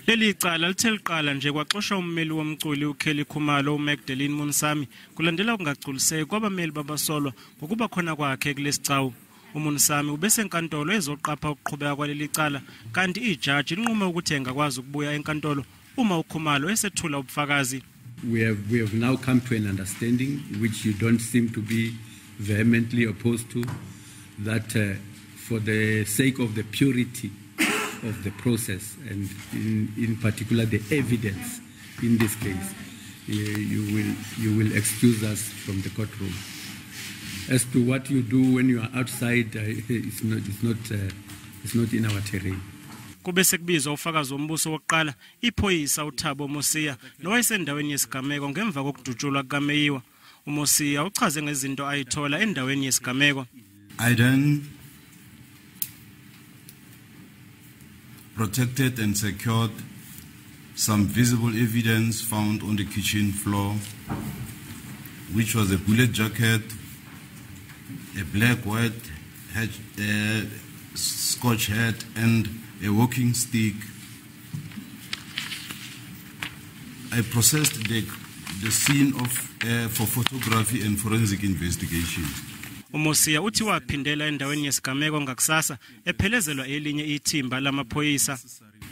Leli cala lithe liqala nje kwaxoshwa ummeli womculi uKelly Khumalo uMagdalene Munsami kulandela ukungagculiseki kwabameli babasolwa ngokuba khona kwakhe kulesicawu. UMunsami ubesenkantolo ezoqapha ukuqhubeka kwaleli cala, kanti ijaji linqume ukuthi engakwazi ukubuya enkantolo uma uKhumalo esethula ubufakazi. We have now come to an understanding, which you don't seem to be vehemently opposed to, that for the sake of the purity of the process and in particular the evidence in this case, you will excuse us from the courtroom. As to what you do when you are outside, it's not in our terrain. Kube sekubizwa ufakazi wombuso wokuqala, iphoyisa uThabo Mosia, nowayesendaweni yesigameko ngemva kokudutshulwa kukaMeyiwa. UMosia uchaze ngezinto ayithola endaweni yesigameko. I then protected and secured some visible evidence found on the kitchen floor, which was a bullet jacket, a black white hat, scotch hat, and a walking stick. I processed the scene for photography and forensic investigation. UMosia uthi waphindela endaweni yesigameko ngakusasa ephelezelwa elinye ithimba lamaphoyisa.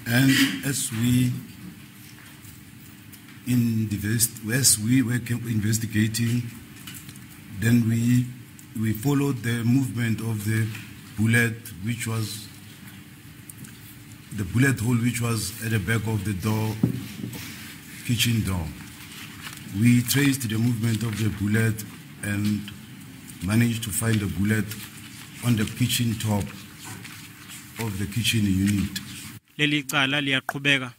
And as we were investigating, then we followed the movement of the bullet, which was the bullet hole, which was at the back of the door, kitchen door. We traced the movement of the bullet and managed to find the bullet on the kitchen top of the kitchen unit. Leli cala liyaqhubeka.